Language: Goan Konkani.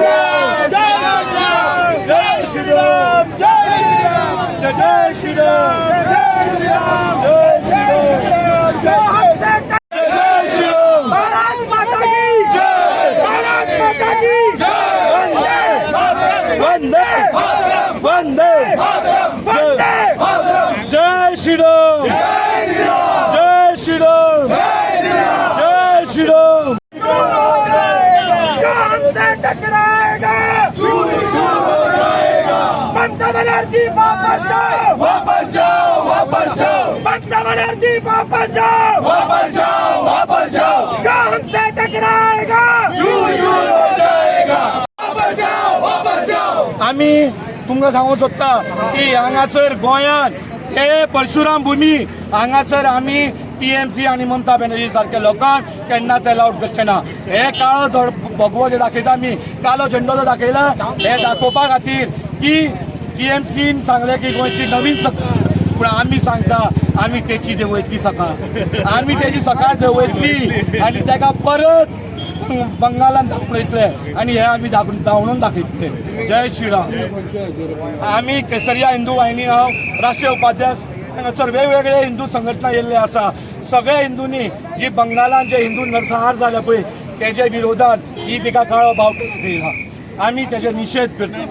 श्रीराम, जय श्रीराम, जय श्रीराम, जय जय श्रीराम, जय श्रीराम, जय श्रीराम, जय जय श्रीराम। भारत माता की जय। भारत माता की। वंदे वंदे वंदे। जय श्रीराम, जय श्रीराम, जय श्रीराम। जो हमसे टकराएगा, ममता बनर्जी वापस जाओ, वापस जाओ, वापस जाओ। ममता बनर्जी वापस जाओ, वापस जाओ, वापस जाओ। जो हमसे टकराएगा, चूर चूर हो जाएगा। वापस जाओ, वापस जाओ। आमी तुमकां सांगूंक सोदता की हांगासर गोंयांत हे परशुराम भुमी हांगासर आमी टीएमसी आनी ममता बॅनर्जी सारक्या लोकांक केन्नाच एलावड करचे ना। हे काळो झड भगवो जे दाखयता आमी, कालो झेंडो जो दाखयला, हे दाखोवपा खातीर की टीएमसीन सांगलें की गोंयची नवीन सकाळ, पूण आमी सांगता, आमी तेची देंवयतली सकाळ, आमी तेची सकाळ देंवयतली आनी तेका परत बंगालान दाखयतले आनी हे आमी धांवणून दाखयतले। जय श्रीराम। आमी केसरिया हिंदू वाहिनी, हांव राष्ट्रीय उपाध्यक्ष। हांगासर वेगवेगळे हिंदू संघटना येयल्ले आसा। सगळ्या हिंदूंनी जी बंगालान जे हिंदू नरसंहार जाले पळय, तेजे विरोधात ही तिका काळो बावटो दाखयला। आमी तेजे निशेध करता।